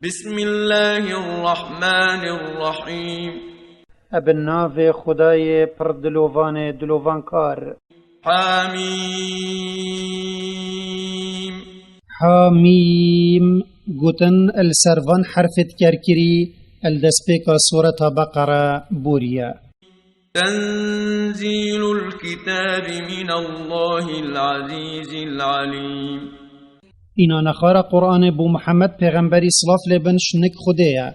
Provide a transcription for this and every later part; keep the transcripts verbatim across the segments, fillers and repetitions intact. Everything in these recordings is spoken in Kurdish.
بسم الله الرحمن الرحيم. Ebe navê Xwedayê pir dilovanê dilovankar. حميم. Hamîm. Gotin li ser van herfê dikerkirî, li destpêka Sureta Beqere boriye. تنزيل الكتاب من الله العزيز العليم. Îna nexara Qur'anê bo Muhammed pêxemberî, silav lê bin, şinik Xwedê ye.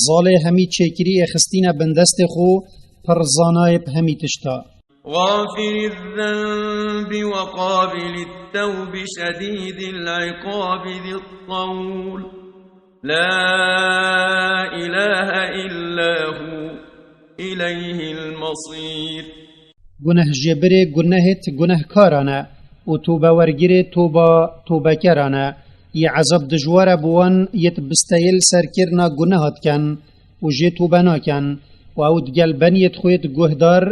Zalê hemî çêkirî ê xistîne bin destê xwe, pir zanayê bi hemî tişta. غافر الذنب وقابل التوب شديد العقاب ذي الطول. لا إله إلا هو، إليه المصير. Guneh jêbirê gunehêt gunehkaran e û tobewergirê toba tobekeran e. Yê ezab dijwar e bi wan yêt bisteyê li ser kirina guneha dikin û jê tobe nakin û ew digel beniyêt xwêt guhdar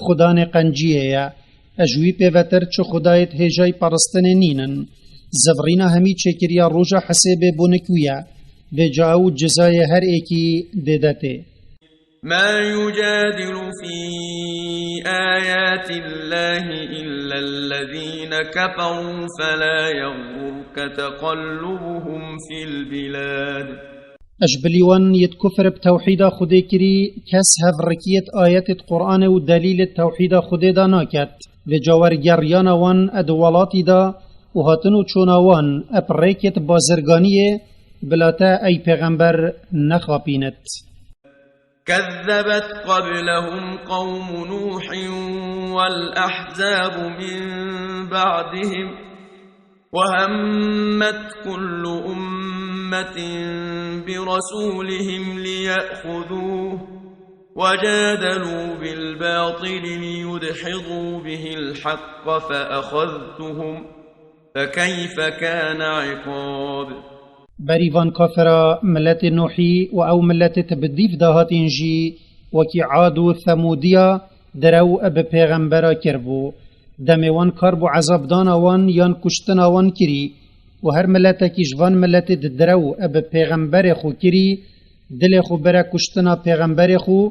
Xudanê qenciyê ye. E ji wî pêvetir çi xudayêt hêjayî paristinê nînin. Zivrîna hemî çêkiriya roja hesêbê bonik wî ye. Vêca ew cizayê her êkî dêde tê. ما يجادل في آيات الله إلا الذين كفروا فلا يغرك تقلبهم في البلاد. Ji bilî wan yêt kufr bi tewhîda Xwedê kirî, kes hevrikiyêt ayetêt Qur'anê û delîlêt tewhîda Xwedê da naket. Vêca wergeriyana wan di welatî da û hatin û çûna wan bi rêkêt bazirganiyê, bila te ey pêxember nexapînit. كذبت قبلهم قوم نوح والأحزاب من بعدهم وهمت كل أمة برسولهم ليأخذوه وجادلوا بالباطل ليدحضوا به الحق فأخذتهم فكيف كان عقاب. Berî van kafira miletê Nuhî û ew miletêt bi dîv de hatîn jî, wekî Ad û Themûdiya, direw bi pêxembera kiribû. Demê wan kar bo ezabdana wan yan kuştina wan kirî û her miletekî ji van miletêt direw bi pêxemberê xwe kirî, dilê xwe bire kuştina pêxemberê xwe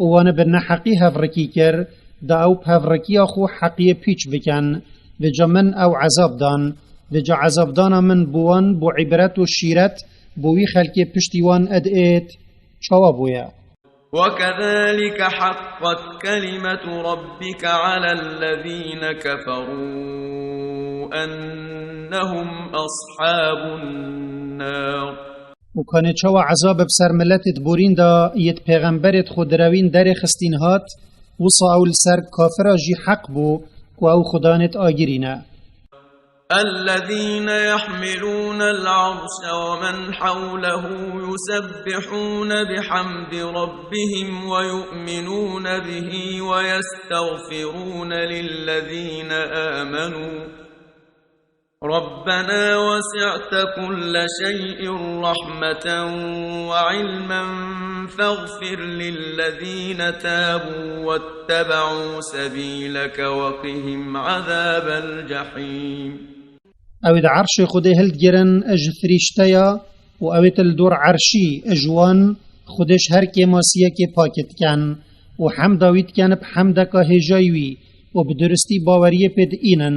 û wan bi neheqî hevrikî kir, da ew bi hevrikiya xwe heqiyê pîç bikin. Vêca min ew ezab dan. Vêca ezabdana min bo wan bo îbret û şîret, bo wî xelkê piştî wan ed êt çawa bûye. وكذلك حقت كلمة ربك على الذين كفروا أنهم أصحاب النار. Û kanê çawa ezab bi ser miletêt borîn da yêt pêxemberêt xwe direwîn derê xistîn hat, wisa ew li ser kafira jî heq bû ku ew xudanêt agirî ne. الذين يحملون العرش ومن حوله يسبحون بحمد ربهم ويؤمنون به ويستغفرون للذين آمنوا ربنا وسعت كل شيء رحمة وعلما فاغفر للذين تابوا واتبعوا سبيلك وقهم عذاب الجحيم. Ew ê di erşê Xwedê hildigirin ji firîşteya û ew ê li dor erşî ji wan Xwedê ji her kêmasiyekê pakê dikin û hemda wî dikin bi hemdeka hêjayî wî û bi duristî baweriyê pê diînin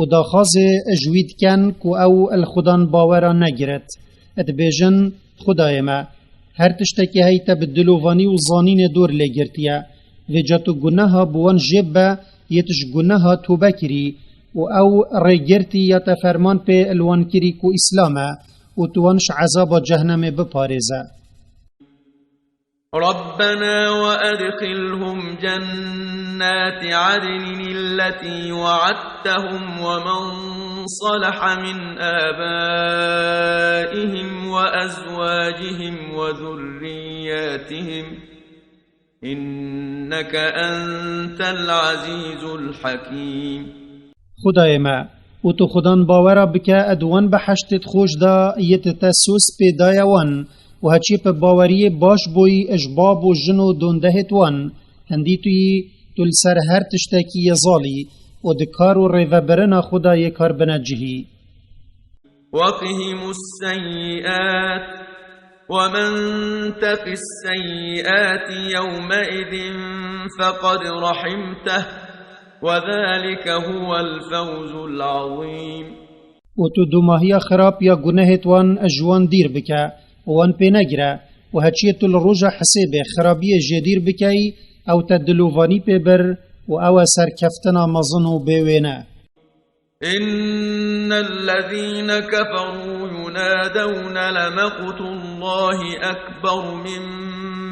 û daxwazê ji wî dikin ku ew li Xudan bawera negirit. Dibêjin, Xwedayê me, her tiştekî hey te bi dilovanî û zanînê dor lê girtiye. Vêca tu guneha bi wan jê bibe, yê tu ji guneha tobe kirî û ew rêgirtî ya te ferman pê li wan kirî ku Îslam e û tu wan ji ezaba cehnemê biparêze. ربنا وأدخلهم جنات عدن التي وعدتهم ومن صلح من آبائهم وأزواجهم وذرياتهم إنك أنت العزيز الحكيم. Xwedayê me, û tu xudan bawera bike, ed wan bi heştêt xweş da yê tu te soz pê daye wan, û heçî bi baweriyê baş bûyî ji bab û jin û dondehêt wan, hindî tu yî, tu li ser her tiştekî yê zalî, û di kar û rêvebirina xwe da yê kar bine cihî. وقهم السيئات ومن تق السيئات يومئذ فقد رحمته، وذلك هو الفوز العظيم. û tu dumahiya xirab ya gunehêt wan ji wan dîr bike û wan pê negire û heçiyê tu li roja hesêbê xirabiyê jê dîr bikeyî, ew te dilovanî pê bir û ew e serkeftina mezin û bêwêne. إن الذين كفروا ينادون لمقت الله أكبر من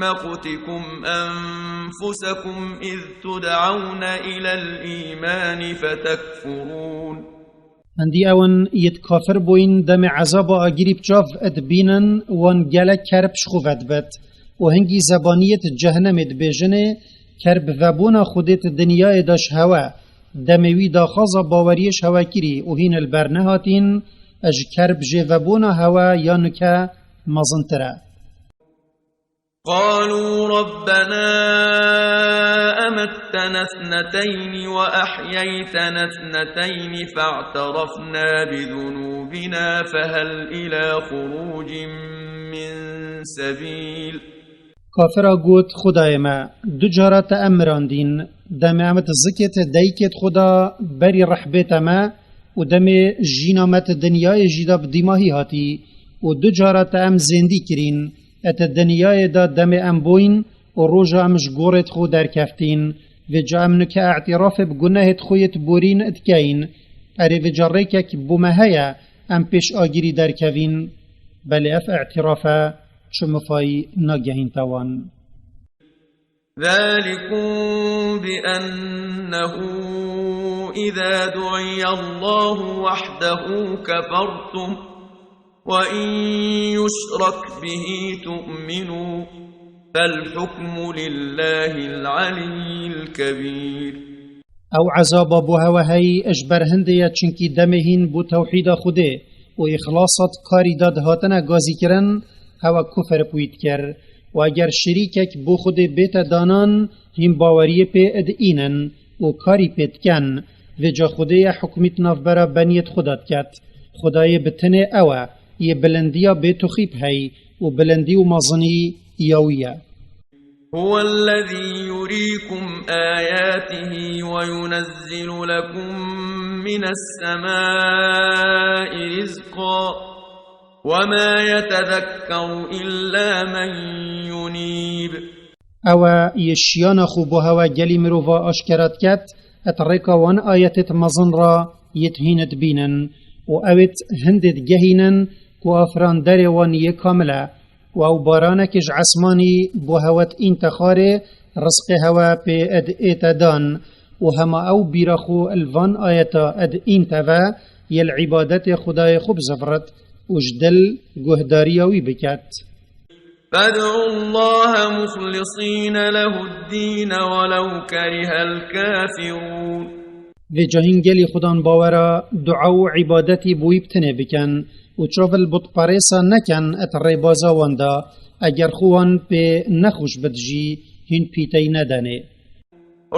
مقتكم أنفسكم إذ تدعون إلى الإيمان فتكفرون. Hindî ew in yêt kafir bûyîn demê ezaba agirî bi çav dibînin, wan gelek kerb ji xwe vedibit û hingî zebaniyêt cehennemê dibêjinê, kerb vebûna Xwedê di dinyayê de ji hewe, demê wî daxwaza baweriyê ji hewe kirî û hîn li ber nehatîn, ji kerb jê vebûna hewe ya nuke mezintir e. قالوا ربنا أمتنا اثنتين وأحييتنا اثنتين فاعترفنا بذنوبنا فهل إلى خروج من سبيل. Kafira got, Xwedayê me, du cara te em mirandîn, demê em di zikê te deyikê xwe de berî rehbê te me û demê jîna me di dinyayê jî de bi dîmahî hatî û du cara te em zêndî kirîn, di dinyayê de demê em bûyn û roja em ji gorê xwe derkeftîn, vêca em nuke îtirafê bi gunehê xwe yê borîn dikeyn. Erê, vêca rêkek bo me heye em pêş agirî derkevîn. Belê ev îtiraf e, çi mifayî nagehînte wan. ذلكم بأنه إذا دعي الله وحده كفرتم وإن يشرك به تؤمنوا فالحكم لله العلي الكبير. Ew ezaba bo hewe hey ji ber hindê ye, çinkî demê hîn bo tewhîda Xwedê û îxlasa di karî de dihatine gazîkirin, hewe kufr bi wî dikir. Û eger şirîkek bo Xwedê bête danan, hîn baweriyê pê diînin û karî pê dikin, vêca Xwedê ye hukmî di navbera beniyêt xwe de diket. Xwedayê bi tinê ew e, yê bilindiya bêtuxîb hey û bilindî û mezinî ya wî ye. هو الذي يريكم آياته وينزل لكم من السماء رزقا وما يتذكر إلا من ينيب. Ew e yê şiyana xwe bo hewe gelî mirova aşkera diket, et rêka wan ayetêt mezin ra yêt hîn dibînin û ewêt hindêt gehînin ku afiranderê wan yê kamil e. Û ew baranekê ji esmanî bo hewe diînte xwarê, rizqê hewe pê diête dan. Û hema ew bîra xwe li van ayeta diînte ve, yê li îbadetê Xwedayê xwe bizivirit û ji dil guhdariya wî biket. فادعوا الله مخلصين له الدين ولو كره الكافرون. Vêca hîn gelî Xudan bawera dua û îbadetî bo wî bi tinê bikin û çav li butperêsa nekin et rêbaza wan de, eger xwe wan pê nexweş bit jî hîn pîtey nedenê.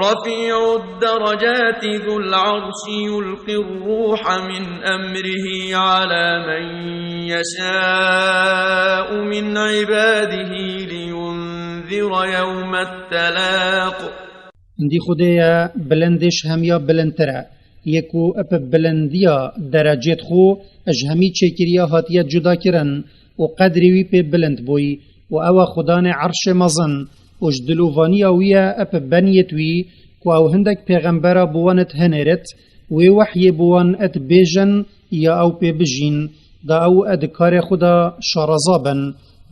رفيع الدرجات ذو العرش يلقي الروح من أمره على من يشاء من عباده لينذر يوم التلاق. Hindî Xwedê ye bilindê ji hemiya bilindtir e. Yê ku bi bilindiya derecêt xwe ji hemî çêkiriya hatiye cuda kirin û qedrê wî pê bilind bûyî û ew e Xudanê erşê mezin û ji dilovaniya wî ye bi beniyêt wî ku ew hindek pêxembera bi wan it hinêrit, wê wehyê bi wan it bêjin ya ew pê bijîn, da ew di karê xwe de şaraza bin,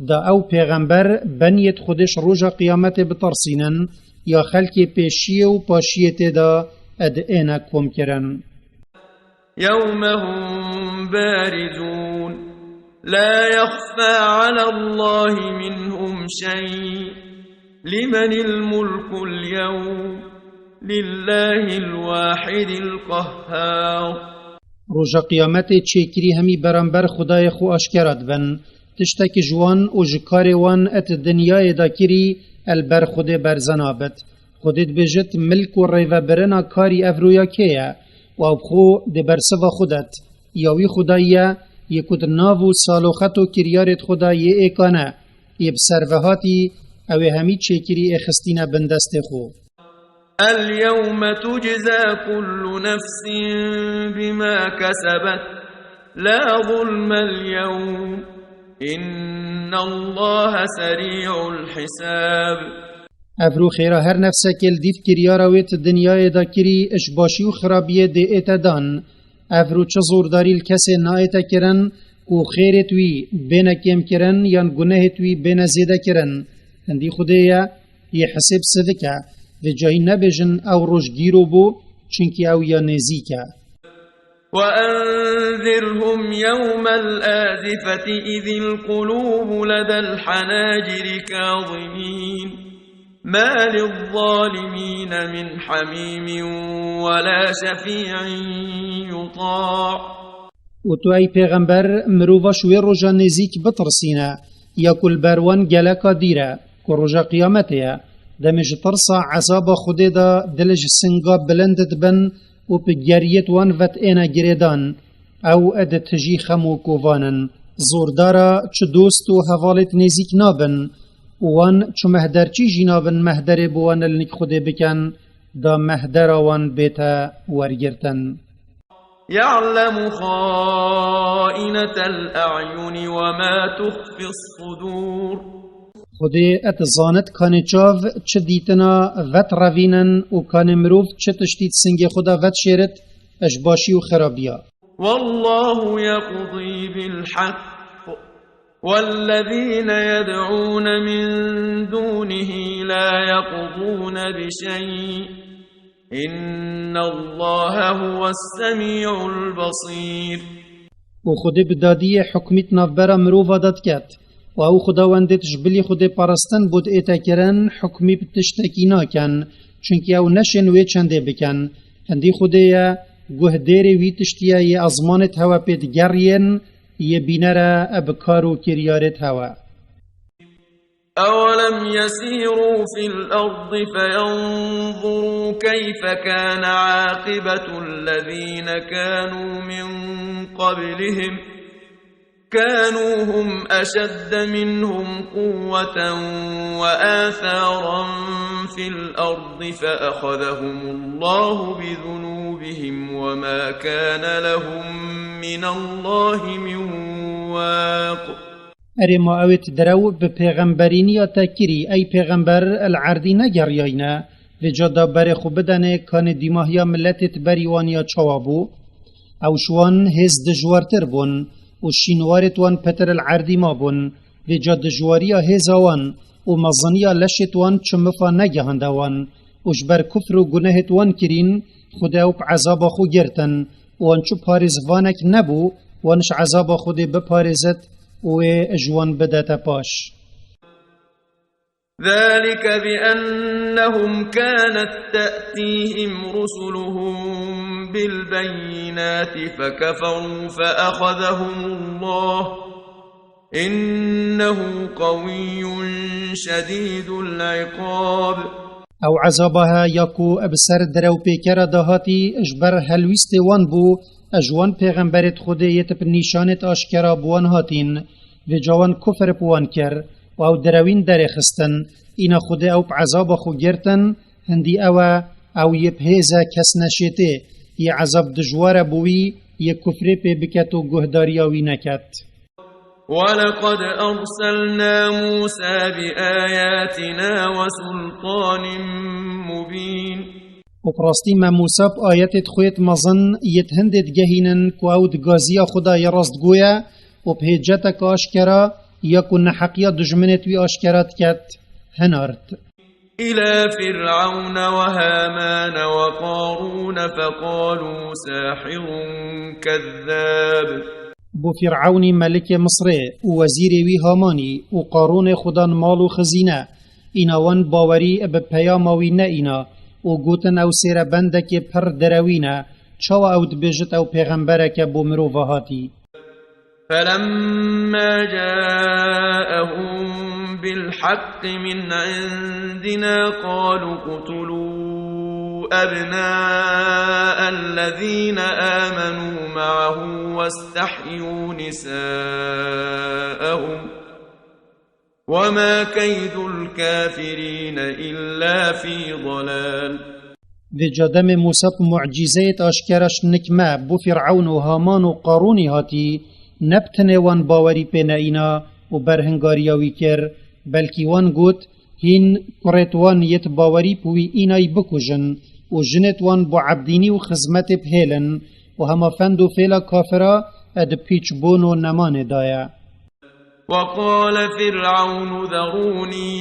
da ew pêxember beniyêt Xwedê ji roja qiyametê bitersînin, ya xelkê pêşiyê û paşiyê tê de ed êne komkirin. يوم هم بارزون لا يخفى على الله منهم شيء لمن الملك اليوم لله الواحد القهار. Roja qiyametê çêkirî hemî beramber Xwedayê xwe aşkera dibin. Tiştek ji wan û ji karê wan et dinyayê de kirî el ber Xwedê berze nabit. Xwedê dibêjit, milk û rêvebirina karî evroya kê ye? Û ew bi xwe dê bersiva xwe det. Ya wî Xwedayî ye, Yê ku di nav û saloxet û kiryarêd xwe de yê êkane, yê bi ser ve hatî, ew ê hemî çêkirî ê xistîne bin destê xwe. اليوم تجزى كل نفس بما كسبت لا ظلم اليوم إن الله سريع الحساب. Evro xêra her nefsekê li dîv kiryara wê di dinyayê de kirî, ji başî û xirabiyê dê ête dan. Evro çi zordarî li kesê naête kirin ku xêrêt wî bêne kêmkirin yan gunehêt wî bêne zêdekirin. Hindî Xwedê ye, yê hisêb sivik e. Vê cahî nebêjin ew roj gîro bû, çunkî ew ya nêzîk e. وأنذرهم يوم الآزفة إذ القلوب لدى الحناجر كاظمين ما للظالمين من حميم ولا شفيع يطاع. û tu, ey pêxember, mirova ji wê roja nêzîk bitirsîne, ya ku li ber wan geleka dîr e, ku roja qiyametê ye. Demê ji tirsa ezaba Xwedê de dil ji singa bilind dibin û bi geriyêt wan ve diêne girêdan. Ew di tijî xem û kovan in. Zordar e, çi dost û hevalêt nêzîk nabin. Û wan çi mehderçî jî nabin mehderê bi wan li nik Xwedê bikin, da mehdera wan bête wergirtin. يعلم خائنة الأعين وما تخفي الصدور. Xwedê et zanit kanê çav çi dîtina vetrevînin û kanê mirov çi tiştî di singê xwe de vedişêrit, ji başî û xirabiya. والله يقضي بالحق والذين يدعون من دونه لا يقضون بشيء إن الله هو السميع البصير. û Xwedê bi dadiyê hukmî di navbera mirova de diket. Û ew xwedawendêt ji bilî Xwedê paristin bo diête kirin, hukmî bi tiştekî nakin, çunkî ew neşên wê çendê bikin. Hindî Xwedê ye, guhdêrê wî tiştî ye, yê ezmanêt hewe pê digeriyên, yê bîner e, e bi kar û kiryarêt hewe. أولم يسيروا في الأرض فينظروا كيف كان عاقبة الذين كانوا من قبلهم كانوا هم أشد منهم قوة وآثارا في الأرض فأخذهم الله بذنوبهم وما كان لهم من الله من واق. Erê, ma ewêt derew bi pêxemberîniya te kirî, ey pêxember, li erdî negeriyayne, vêca da berê xwe bidenê kanê dîmahiya miletêt berî wan ya çawa bû? Ew ji wan hêz dijwartir bûn û şînwarêt wan pitir li erdî mabûn, vêca dijwariya hêza wan û meziniya leşêt wan çi mifa negihande wan û ji ber kufr û gunehêt wan kirîn, Xwedê ew bi ezaba xwe girtin. Wan çi parêzvanek nebû, wan ji ezaba Xwedê biparêzit û wê ji wan bidete paş. ذلك بأنهم كانت تأتيهم رسلهم بالبينات فكفروا فأخذهم الله إنه قوي شديد العقاب. Ew ezaba he ya ku bi ser direwpêkera de hatî, ji ber helwîstê wan bû, ji wan pêxemberêt Xwedê yêt bi nîşanêt aşkera bi wan hatîn, vêca wan kufr bi wan kir û ew direwîn derê xistin. Îna Xwedê ew bi ezaba xwe girtin, hindî ew e, ew yê bi hêz e, kes neşêtê, yê ezab dijwar e bo wî, yê kufrê pê biket û guhdariya wî neket. ولقد أرسلنا موسى بآياتنا وسلطان مبين. Û bi rastî me Mûsa bi ayetêt xwe yêt mezin yêt hindêt gehînin ku ew di gaziya xwe de yê rastgo ye û bi hêceteke aşkera ya ku neheqiya dijminêt wî aşkera diket, hinart. إلى فرعون وهامان وقارون فقالوا ساحر كذاب. Bo Fîr'ewnî melikê Misrê û wezîrê wî Hamanî û Qarûnê xudan mal û xizîne, îna wan bawerî bi peyama wî neîna û gotin, ew sêrebendekê pir direwîn e, çawa ew dibêjit ew pêxembereke bo mirova hatî? فلما جاءهم بالحق من عندنا قالوا اقتلوا أبناء الذين آمنوا معه واستحيوا نساءهم وما كيد الكافرين إلا في ضلال. Vêca demê Mûsa bi mucîzeyêt aşkera şnikme bo Fîr'ewn û Haman û Qarûnî hatî, ne bi tinê wan bawerî pê neîna û berhingariya wî kir, belkî wan got, hîn kurêt wan yêt bawerî bi wî înay bikujin û jinêt wan bo ebdînî û xizmetê bihêlin û hema fend û fêla kafira e di pîçbûn û nemanê de ye. وقال فرعون ذروني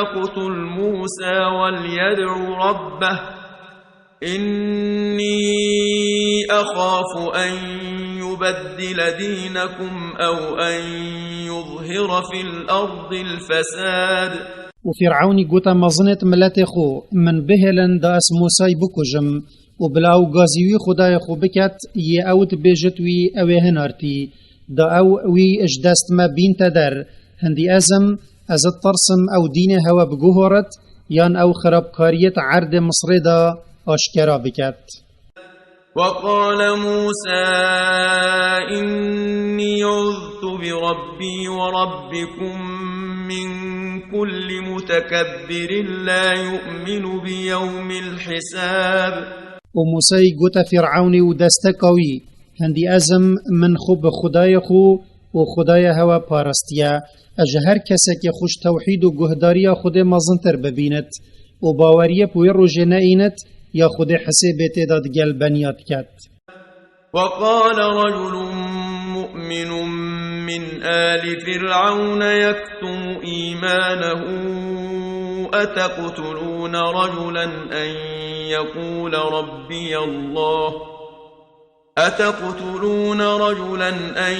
أقتل موسى وليدع ربه إني أخاف أن يبدل دينكم أو أن يظهر في الأرض الفساد. Û Fîr'ewnî gote mezinêt miletê xwe, min bihêlin da ez Mûsay bikujim û bila ew gazî wî xwedayê xwe biket, yê ew dibêjit wî ew ê hinartî, da ew wî ji dest me bînte der. Hindî ez im, ez ditirsim ew dînê hewe biguhorit, yan ew xirabkariyêt erdê Misrê de aşkera biket. وقال موسى إني عذت بربي وربكم من كل متكبر لا يؤمن بيوم الحساب. Û Mûsayî gote Fîr'ewnî û desteka wî, hindî ez im, min xwe bi Xwedayê xwe û Xwedaya hewe parastiye. Ez ji her kesekê xwe ji tewhîd û guhdariya Xwedê mezintir bibînit û baweriyê bi wê rojê neînit ya Xwedê hisêbê tê de digel beniya diket. وقال رجل مؤمن من آل فرعون يكتم إيمانه أتقتلون رجلا أن يقول ربي الله أتقتلون رجلا أن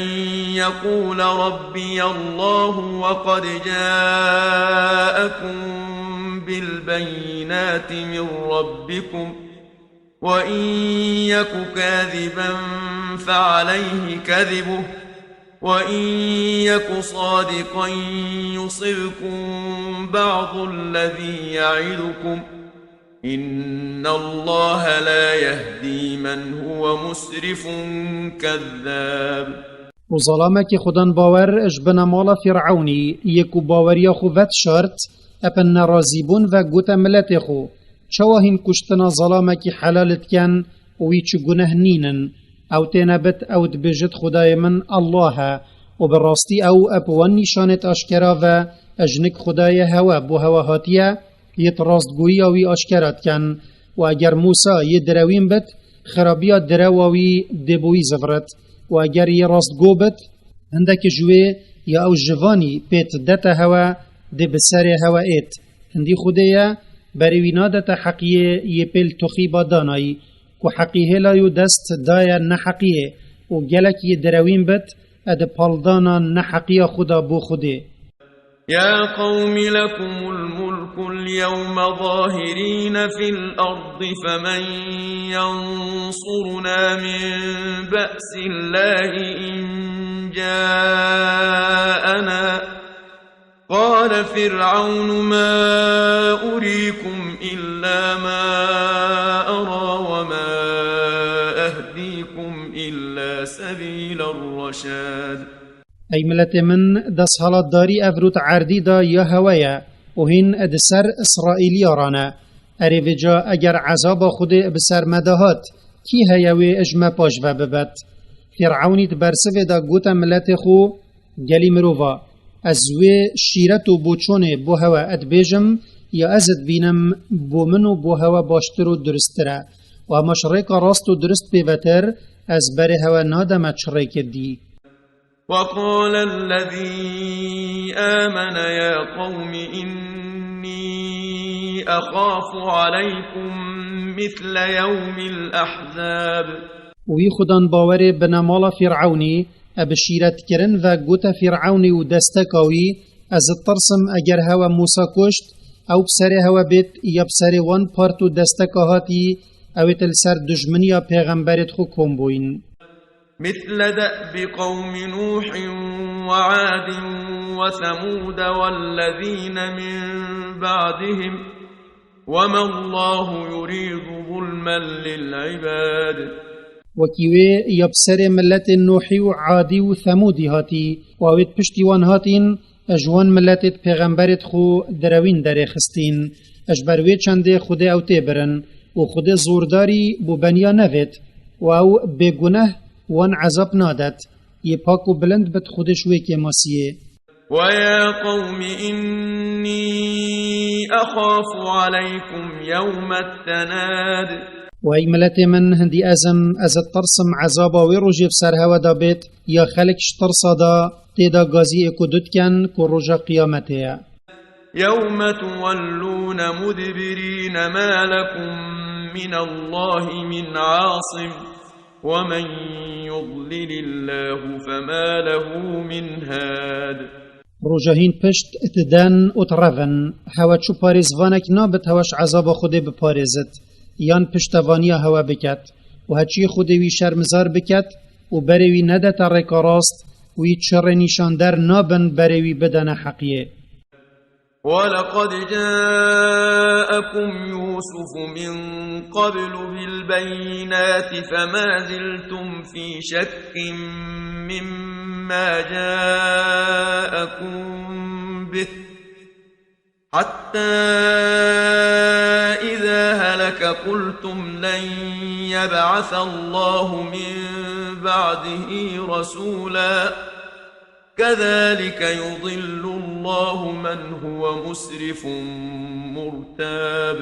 يقول ربي الله وقد جاءكم بالبينات من ربكم وإن يك كاذبا فعليه كذبه وإن يك صادقا يصبكم بعض الذي يعدكم إن الله لا يهدي من هو مسرف كذاب. Û zalamekî xudan bawer ji binemala Fîr'ewnî, yê ku baweriya xwe vedişart, epin nerazîbûn ve gote miletê xwe, çawa hîn kuştina zalamekî helal dikin û wî çi guneh nînin? Ew têne bit, ew dibêjit, Xwedayê min Allah e û bi rastî ew bi wan nîşanêt aşkera ve jinik Xwedayê hewe bo hewe hatiye, yêt rastgoyiya wî aşkera dikin. Û eger Mûsa yê direwîn bit, xirabiya direwa wî dê bo wî zivrit. Û eger yê rastgo bit, hindek ji wê ya ew ji vanî pêt dete hewe, dê bi serê hewe êt. Hindî Xwedê ye, berê wî nadete heqiyê yê pê li toxîba danayî, ku heqî hêlayo dest daye neheqiyê û gelek yê direwîn bit, e di paldana neheqiya xwe de bo Xwedê. يا قوم لكم الملك اليوم ظاهرين في الأرض فمن ينصرنا من بأس الله إن جاءنا قال فرعون ما أريكم إلا ما أرى وما أهديكم إلا سبيل الرشاد. Ey miletê min, desthilatdarî ev rût erdî de ya hewe ye û hîn di ser Îsraîliya re ne. Erê vêca eger ezaba Xwedê bi ser me de hat, kî heye wê ji me paş ve bibet? Fîr'ewnî di bersivê de gote miletê xwe, Gelî mirova, ez wê şîret û boçonê bo hewe dibêjim, ya ez dibînim bo min û bo hewe baştir û duristtir e. Û hema ji rêka rast û durist pêvetir, ez berê hewe nademe çi rêkê dî. وقال الذي آمن يا قوم إني أخاف عليكم مثل يوم الأحزاب. Û wî xudan bawerê binemala Fîr'ewnî, e bi şîretkirin ve gote Fîr'ewnî û desteka wî, ez ditirsim eger hewe Mûsa kuşt, ew bi serê hewe bêt ya bi serê wan part û desteka hatî, ew ê li ser dijminiya pêxemberêt xwe kom bûyîn. مثل دأب قوم نوح وعاد وثمود والذين من بعدهم وما الله يريد ظلما للعباد. Wekî wê ya bi serê miletên Nuhî û Adî û Themûdî hatî, û ewêt piştî wan hatîn, ji wan miletêt pêxemberêt xwe direwîn derê xistîn. Ji ber wê çendê Xwedê ew tê birin, û Xwedê zordarî bo beniya nevêt, û ew bêguneh wan ezab nadet. Yê pak û bilind bit Xwedê ji wê kêmasiyê. ويا قوم إني أخاف عليكم يوم التناد. Wey miletê min, hindî ez im, ez ditirsim ezaba wê rojê bi ser hewe de bêt, ya xelk ji tirsa de tê de gaziyê ku du dikin ku roja qiyametê ye. يوم تولون مدبرين ما لكم من الله من عاصم ومن يضلل الله فما له من هاد. Roja hîn pişt diden û direvin, hewe çi parêzvanek nabit hewe ji ezaba Xwedê biparêzit, yan piştevaniya hewe biket, û heçiyê Xwedê wî şermizar biket û berê wî nedete rêka rast, wî çi rênîşander nabin berê wî bidene heqiyê. ولقد جاءكم يوسف من قبل بالبينات فما زلتم في شك مما جاءكم به حتى إذا هلك قلتم لن يبعث الله من بعده رسولا كذلك يضل الله من هو مسرف مرتاب.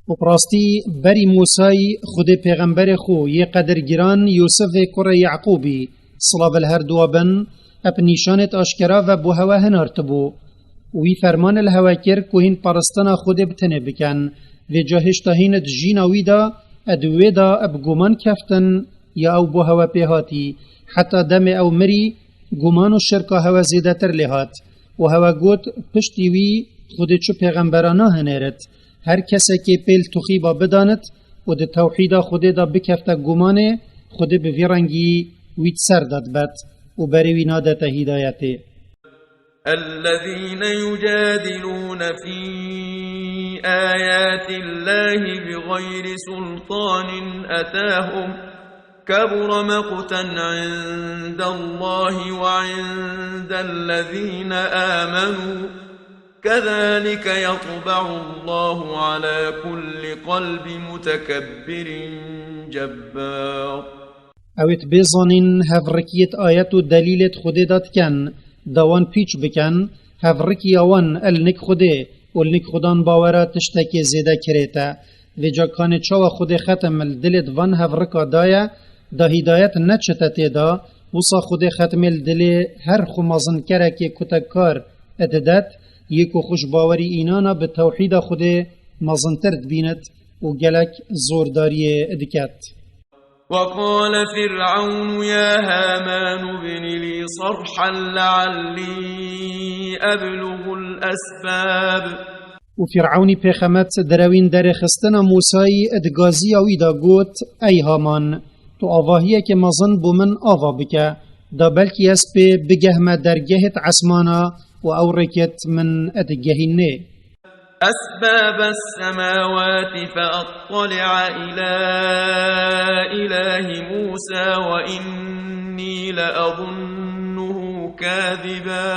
Û bi rastî berî Mûsayî Xwedê pêxemberê xwe yê qedirgiran Yûsifê kurê Yaqûbî, silav li her dua bin, ep nîşanêt aşkera ve bo hewe hinartibû. Û wî ferman li hewe kir ku hîn peristina Xwedê bi tenê bikin. Vêca hêşta hîn di jîna wî de, ed wê de eb guman keftin, ya ew bo hewe pê hatî, heta demê ew mirî, guman û şirka hewe zêdetir lê hat. Û hewe got, piştî wî Xwedê çi pêxembera nahinêrit. Her kesekê pê li tuxîba bidanit û di tewhîda Xwedê de bikefte gumanê, Xwedê bi vî rengî wî di ser de dibet û berê wî nadete hîdayetê. الذين يجادلون في آيات الله بغير سلطان أتاهم كبر مقتا عند الله وعند الذين آمنوا كذلك يطبع الله على كل قلب متكبر جبار. Ew ê bê zanîn, hevrikiyêt ayet û delîlêt Xwedê de dikin, da wan pîç bikin, hevrikiya wan el nik Xwedê û el nik Xudan bawera tiştekê zêde kirête. Vêca kanê çawa Xwedê xetim li dilêt van hevrika daye, da hîdayet neçite tê de, wisa Xwedê xetmê li dilê her xwe mezinkerekê kutekar didet, yê ku xwe ji bawerî înana bi tewhîda Xwedê mezintir dibînit û gelek zordariyê diket. وقال فرعون يا هامان ابن لي صرحا لعلي أبلغ الأسباب. Û Fîrewnî pêxemet derewîn derêxistina Mûsayî di gaziya wî de got, Ey Haman, tu avahiyekê mezin bo min ava bike, da belkî ez pê bigehme dergehêt esmana û ew rêkêt min digehînê. أسباب السماوات فأطلع إلى إله موسى وإني لأظنه كاذبا.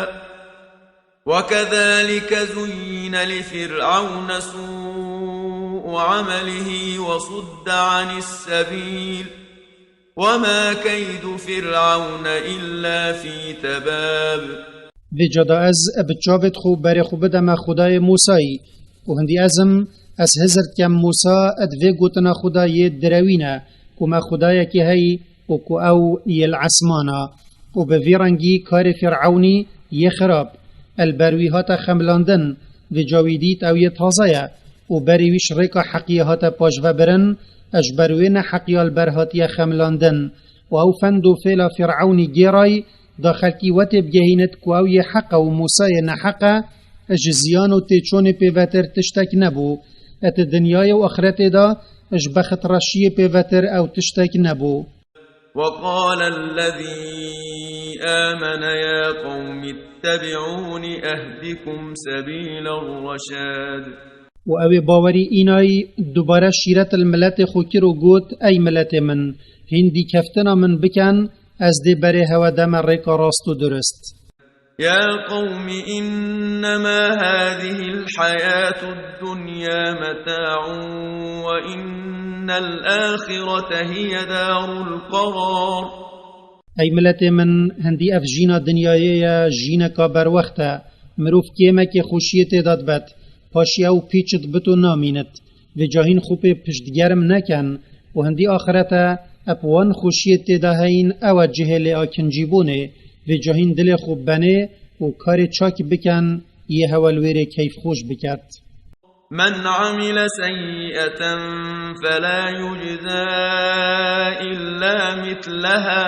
وكذلك زين لفرعون سوء عمله وصد عن السبيل وما كيد فرعون إلا في تباب. Vêca da ez bi çavêt xwe berê xwe bideme Xwedayê Mûsayî û hindî ez im, ez hizir dikem Mûsa di vê gotina Xwedayê direwîne ku me Xwedayekî heyî û ku ew yê li esman e û bi vî rengî karê Fîrewnî yê xirab, el ber wî hate xemilandin, vêca wî dît ew yê taze ye û berê wî ji rêka heqiyê hate paşvebirin, ji ber wê neheqiya li ber hatiye xemilandin û ew fend û fêla Fîrewnî gêray, da xelkî we tê bigehînit ku ew yê heq e û Mûsa yê neheq e, ji ziyan û têçûnê pêvetir tiştek nebû. Di dinyayê û axretê de ji bextreşiyê pêvetir ew tiştek nebû. وقال الذي آمن يا قوم اتبعون أهدكم سبيل الرشاد. Û ew ê bawerî înay dubare şîret li miletê xwe kir û got, Ey miletê min, hîn dîkeftina min bikin, ez dê berê hewe deme rêka rast û durist. يا قوم إنما هذه الحياة الدنيا متاع وإن الآخرة هي دار القرار. Ey miletê min, hindî ev jîna dinyayê ye, jîneka berwext e. Mirov kêmekê xweşiyê tê de dibet, paşî ew pîç dibit û namînit. Vêca hîn xwe pê piştgerm nekin û hindî axirete ep wan xweşiyê tê de heyîn ew e cihê lêakincîbûnê. Vêca hîn dilê xwe benê û karê çak bikin, yê hewe li wêrê keyfxweş biket. من عمل سيئة فلا يجزى إلا مثلها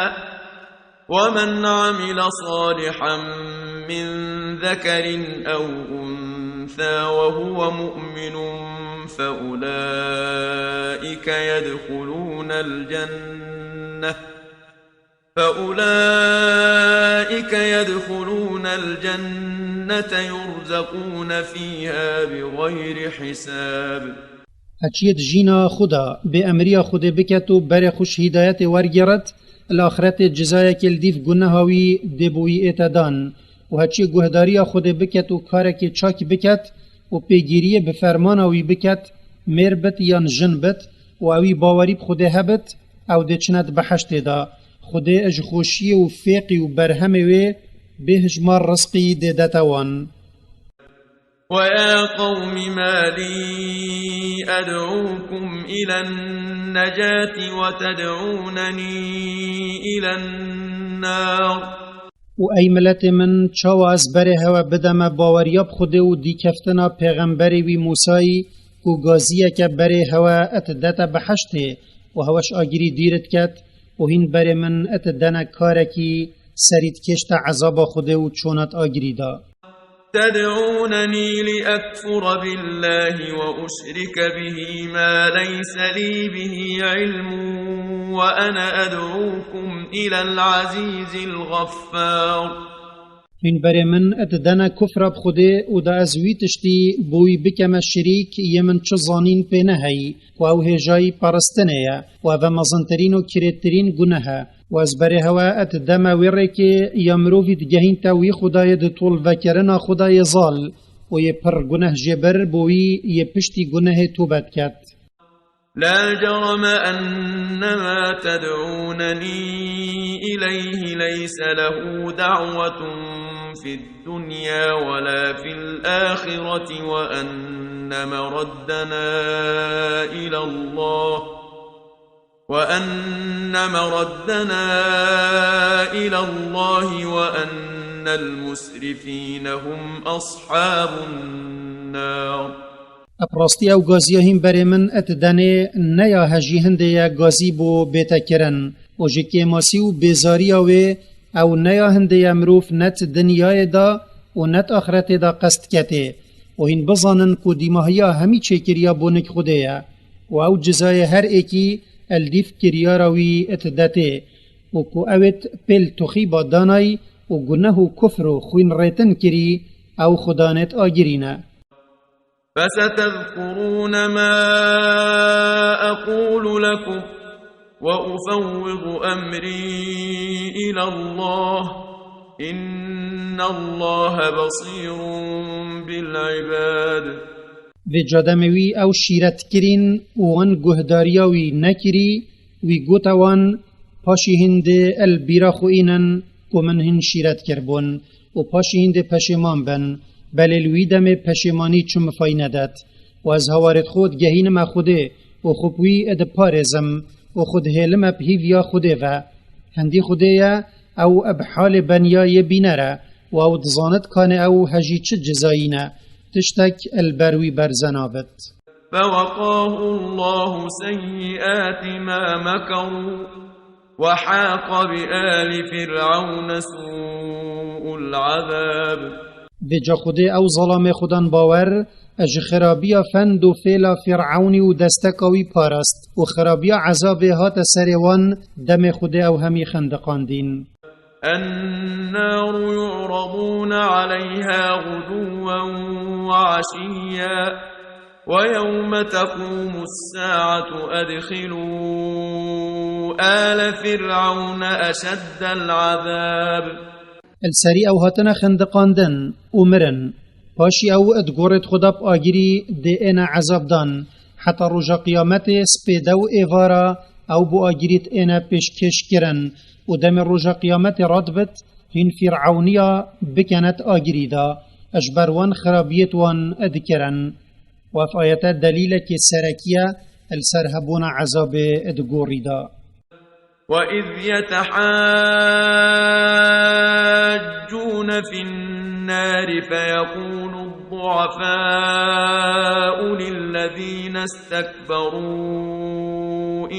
ومن عمل صالحا من ذكر أو أنثى وهو مؤمن فأولئك يدخلون الجنة، فأولئك يدخلون الجنة يرزقون فيها بغير حساب. Heçiyê di jîna xwe de bê emriya Xwedê biket û berê xwe ji hîdayetê wergêrit, li axretê cizayekê li dîv guneha wî dê bo wî ête dan. Û heçiyê guhdariya Xwedê biket û karekê çak biket û pêgîriyê bi fermana wî biket, mêr bit yan jin bit, û ewî bawerî bi Xwedê hebit, ew dê çine di behiştê de. Xwedê ji xweşiyê û fêqî û berhemê wê bêhijmar rizqî dê dete wan. ويا قوم ما لي أدعوكم إلى النجاة وتدعونني إلى النار. Û ey miletê min, çawa ez berê hewe bideme baweriya bi Xwedê û dîkeftina pêxemberê wî Mûsayî, ku gaziyeke berê hewe et dete behiştê û heweş agirî dîr diket, û hîn berê min et dene karekî serî dikêşte ezaba Xwedê û çonat agirî da. تدعونني لأكفر بالله وأشرك به ما ليس لي به علم وأنا أدعوكم إلى العزيز الغفار. Hîn berê min et dene kufra bi Xwedê û da ez wî tiştî bo wî bikeme şirîk, yê min çi zanîn pê neheyî, ku ew hêjayî peristinê ye, û ev e mezintirîn û kirêtirîn guneh e. Û ez berê hewe et deme wê rêkê ya mirovî digehînte wî Xwedayê di tolvekirina Xwedayê zal û yê pir guneh jê bir bo wî yê piştî gunehê tobe diket. لا جرم أن ما تدعونني إليه ليس له دعوة في الدنيا ولا في الآخرة وأن مردنا إلى الله، وأن مردنا إلى الله وأن المسرفين هم أصحاب النار. Bi rastî ew gaziya hîn berê min et denê ne ya hejî hindê ye gazî bo bête kirin û ji kêmasî û bêzariya wê ew ne ya hindê ye mirov ne di dinyayê de û ne di axretê de qest diketê. Û hîn bizanin ku dîmahiya hemî çêkiriya bonik Xwedê ye û ew cizayê her êkî el dîv kiryara wî et detê û ku ew êt pêl tuxîba danayî û guneh û kufr û xwînrêtin kirî, ew Xudanêt agirî ne. فستذكرون ما أقول لكم وأفوض أمري إلى الله إن الله بصير بالعباد. Vê cademê wî ew şîret kirîn û wan guhdariya wî nekirî, wî gote wan, paşî hîn dê el bîra xwe înin ku min hîn şîret kiribûn û paşî hîn dê peşêman bin, belê li wî demê peşêmanî çi mifayîne det. Û ez hewarêt xwe digehînime Xwedê û xwe bi wî diparêzim û xwe dihêlime bi hîviya Xwedê ve. Hindî Xwedê ye, ew bi halê beniya yê bîner e û ew dizanit kanê ew hejî çi cizayî ne, tiştek el ber wî berze nabit. فوقاه الله سيئات ما مكروا وحاق بآل فرعون سوء العذاب. Vêca Xwedê ew zalamê xwe dan bawer, ji xirabiya fend û fêla Fîr'ewnî û desteka wî parast û xirabiya ezabê hate serê wan, demê Xwedê ew hemî xendiqandîn. النار يعرضون عليها غدوا وعشيا ويوم تقوم الساعة أدخلوا آل فرعون أشد العذاب. Li serî ew hatine xindiqandin û mirin. Paşî ew di gorê xwe de bi agirî dê êne ezab dan. Heta roja qiyametê spêde û êvara ew bo agirî dê êne pêşkêş kirin û demê roja qiyametê radibit, hîn Fîr'ewniya bikene di agirî de, ji ber wan xirabiyêt wan dikirin. Û ev ayete delîlekê serekî ye li ser hebûna ezabê di gorî de. وإذ يتحاجون في النار فيقول الضعفاء للذين استكبروا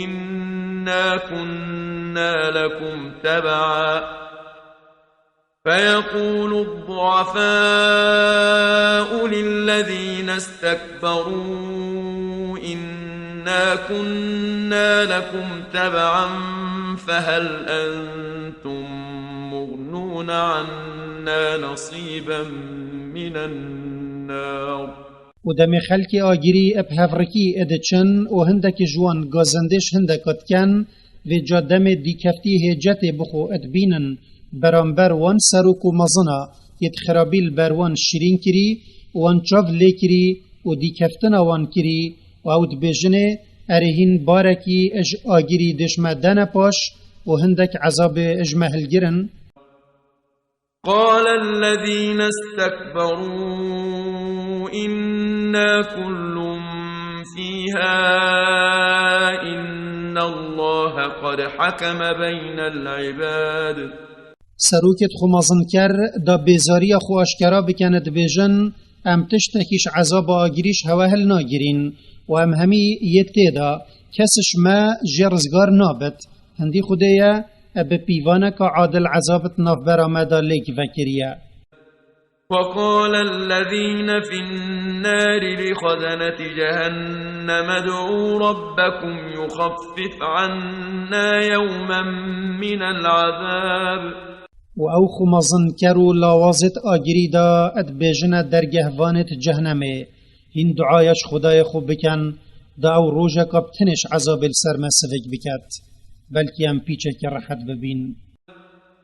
إنا كنا لكم تبعا فيقول الضعفاء للذين استكبروا إنا كنا لكم تبعا فهل أنتم مغنون عنا نصيبا من النار. Û demê xelkê agirî bi hevrikî diçin û hindekî ji wan gazindê ji hindeka dikin, vêca demê dîkeftî hêcetê bi xwe dibînin, beramber wan serok û mezina yê di xirabî li ber wan şirîn kirî û wan çav lê kirî û dîkeftina wan kirî û ew dibêjinê, erê hîn barekî ji agirî dê ji me dene paş û hindek ezabê ji me hilgirin. قال الذين استكبروا إنا كل فيها إن الله قد حكم بين العباد. Serokêt xwe mezinker da bêzariya xwe aşkera bikin, dibêjin, em tiştekî ji ezaba agirî ji hewe hilnagirîn û em hemî yê tê de, kes ji me jê rizgar nabit. Hindî Xwedê ye, e bi pîvaneka adil ezab di navbera me de lêk vekiriye. وقال الذين في النار لخزنة جهنم ادعوا ربكم يخفف عنا يوما من العذاب. Û ew xwe mezinker û lawazêt agirî de dibêjine dergehvanêt cehnemê, hîn duaya ji Xwedayê xwe bikin, da ew rojeka bi tenê ji ezabê li ser me sivik biket. Belkî em pîçekî rehet bibîn.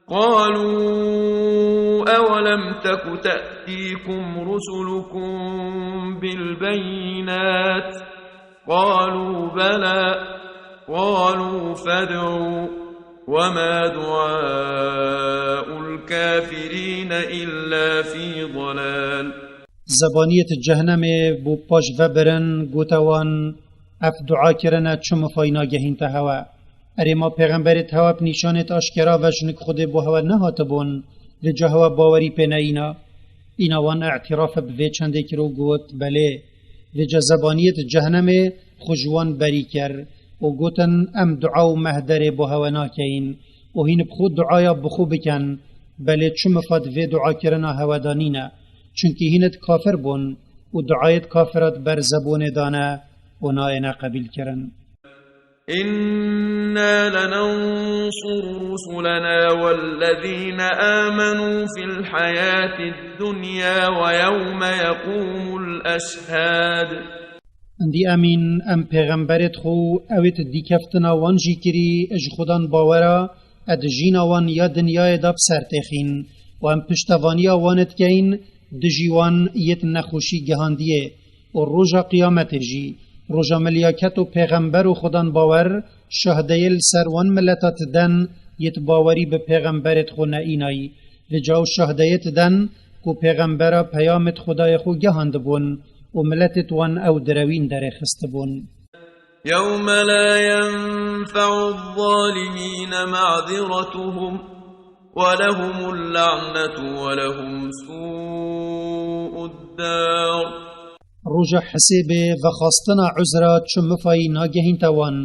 قالوا أولم تك تأتيكم رسلكم بالبينات قالوا بلى قالوا فادعوا وما دعاء الكافرين إلا في ضلال. Zebaniyêt cehnemê bo paş vebirin, gote wan, ev dua kirine çi mifayî nagehînte hewe? Erê ma pêxemberêt hewe bi nîşanêt aşkera ve jinik Xwedê bo hewe nehatibûn, vêca hewe bawerî pê neyîna? Îna wan îtiraf bi vê çendê kir û got, belê. Vêca zebaniyêt cehnemê xwe ji wan berî kir û gotin, em dua û mehderê bo hewe nakeyîn û hîn bi xwe duaya bi xwe bikin, belê çi mifa di vê duakirina hewe de nîne. Çunkî hîn id kafir bûn û duayêt kafira di ber zebonê de ne û nayêne qebîlkirin. إنا لننصر رسلنا والذين آمنوا في الحياة الدنيا ويوم يقوم الأشهاد. Hindî emîn em pêxemberêt xwe û ewêt dîkeftina wan jî kirî, ji Xudan bawera, e di jîna wan ya dinyayê de bi ser têxîn û em piştevaniya wan dikeyin dijî wan yêt nexweşî gihandiyê û roja qiyametê jî, roja milyaket û pêxember û Xudan bawer, şahdeyê li ser wan mileta ti den yêt bawerî bi pêxemberêt xwe neînayî. Vêca ew şahdeyê ti den ku pêxembera peyamêt Xwedayê xwe gehandibûn û miletêt wan ew direwîn derêxistibûn. يوم لا ينفع الظالمين معذرتهم ولهم اللعنة ولهم سوء الدار. Roja hesêbê vexwastina uzra çi mifayî nagehînte wan.